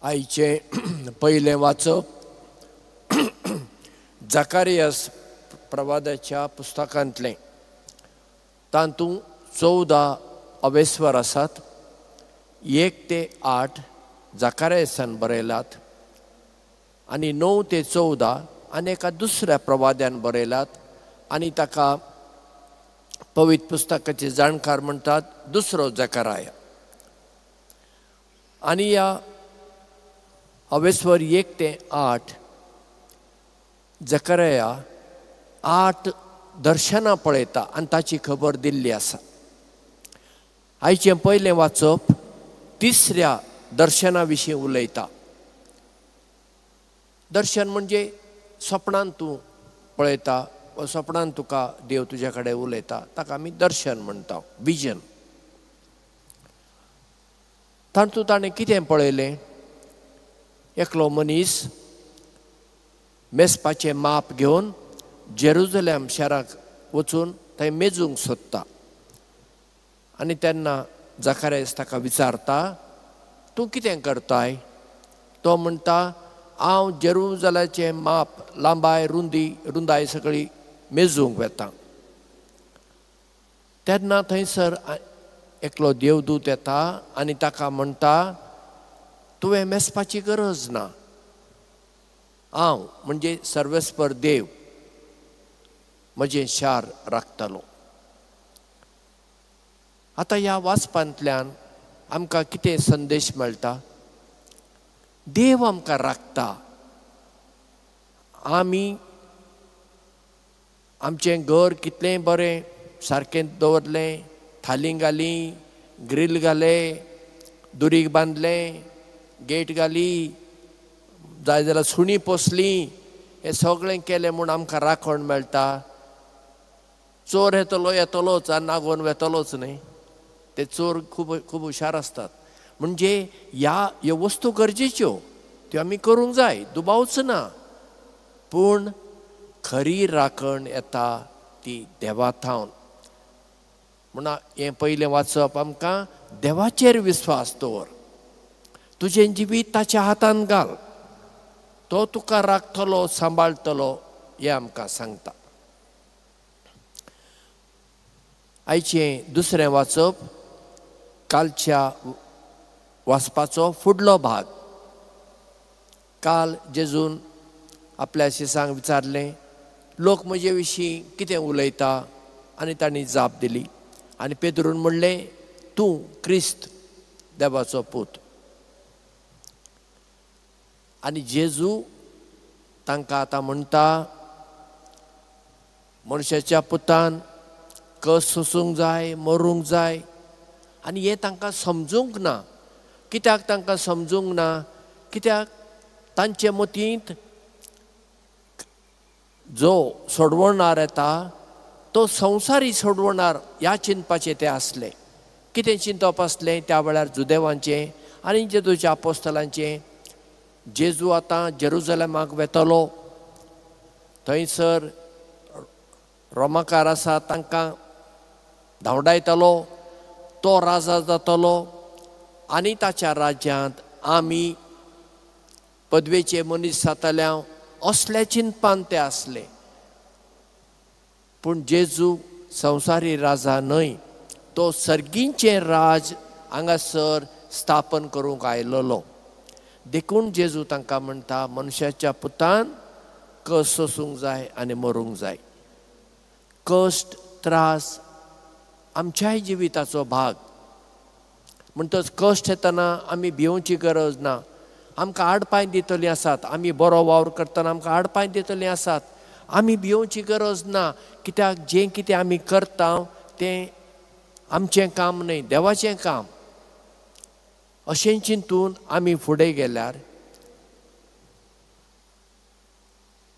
आयचें पयलें वाचप जाकारियस प्रवादाच्या पुस्तकांतलें. तातूंत 14 अवेस्वर आसात. 1 ते 8 जाकारियसान बरयलात आनी 9 ते 14 आनी एका दुसऱ्या प्रवाद्यान बरयलात आनी ताका पवित्र पुस्तकाचे जाणकार म्हणटात दुसरो जकाराया. आनी ह्या अवेस्वर 1 ते 8 जकराया 8 दर्शनां पळयता आनी ताची खबर दिल्ली आसा. आयचें पयलें वाचप तिसऱ्या दर्शना विशीं उलयता. दर्शन म्हणजे सपनान तूं पळयता वा सपनान तुका देव तुज्या कडेन उलयता, ताका आमी दर्शन म्हणटा, विजन. तातूंत ताणें कितें पळयलें? एकलो मनीस मेजपाचें माप घेवन जेरुजलेम शाराक वचून थंय मेजूंक सोदता आनी तेन्ना जाकारियस ताका विचारता, तूं कितें करताय? तो म्हणटा, हांव जेरुजलाचें माप, लांबाय, रुंदी, रुंदाय सगळी मेजूंक वेता. तेन्ना थंयसर एकलो देवदूत येता आनी ताका म्हणटा, तुवें मेजपाची गरज ना, हांव म्हणजे सर्वेस्पर देव म्हजें शार राखतलो. आतां ह्या वाचपांतल्यान आमकां कितें संदेश मेळटा? देव आमकां राखता. आमी आमचें घर कितलें बरें सारकें दवरलें, थाली घाली, ग्रील घाले, दुरीग बांदलें, गेट घाली, जाय जाल्यार सुणी पोसली, हें सगळें केलें म्हूण आमकां राखण मेळटा? चोर येतलो येतलोच आनी नागोवन वेतलोच न्हय. ते चोर खूब खूब हुशार आसतात. म्हणजे ह्या वस्तू गरजेच्यो, त्यो आमी करूंक जाय, दुबावच ना. पूण खरी राखण येता ती देवा थावन. म्हणून हें पयलें वाचप आमकां देवाचेर विस्वास दवर, तुजें जिवीत ताच्या हातान घाल, तो तुका राखतलो, सांबाळटलो, हें आमकां सांगता. आयचें दुसरें वाचप कालच्या वाचपाचो फुडलो भाग. काल जेजून आपल्या शिसांक विचारलें, लोक म्हजे विशीं कितें उलयता? आनी तांणी जाप दिली आनी पेद्रून म्हणलें, तूं क्रिस्त देवाचो पूत. आनी जेजू तांकां आतां म्हणटा, मनशाच्या पुतान कस सोसूंक जाय, मरूंक जाय. आनी हें तांकां समजूंक ना. कित्याक तांकां समजूंक ना? कित्याक तांचे मतींत जो सोडवणार येता तो संवसारी सोडवणार ह्या चिंतपाचें तें आसलें. कितें चिंतप आसलें त्या वेळार जुदेवांचें आनी जेजूच्या आपोस्तलांचें? जेजू आतां जेरुजलेमाक वेतलो, थंयसर रोमाकार आसा तांकां धांवडायतलो, तो राजा जातलो आनी ताच्या राज्यांत आमी पदवेचे मनीस जातले, असल्या चिंतपान ते आसले. पूण जेजू संवसारी राजा न्हय, तो सर्गींचें राज हांगासर स्थापन करूंक आयलेलो. देखून जेजू तांकां म्हणटा, मनशाच्या पुतान कस सोसूंक जाय आनी मरूंक जाय. कश्ट, त्रास आमच्याय जिविताचो भाग. म्हणटच कश्ट येतना आमी भिवची गरज ना. आमकां आडपांय दितलीं आसात, आमी बरो वावर करतना आमकां आडपांय दितलीं आसात, आमी भिवची गरज ना. कित्याक जें कितें आमी करता तें आमचें काम न्हय, देवाचें काम. अशें चिंतून आमी फुडें गेल्यार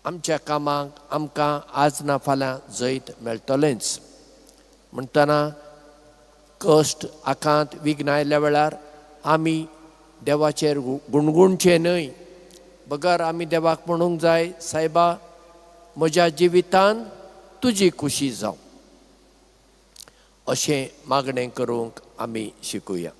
आमच्या कामाक आमकां आज ना फाल्यां जैत मेळटलेंच. म्हणटना कश्ट, आकांत, विघ्न आयल्या वेळार आमी देवाचेर गुणगुणचें न्हय, बगर आमी देवाक म्हणूंक जाय, सायबा म्हज्या जिवितान तुजी खुशी जावं, अशें मागणें करूंक आमी शिकुया.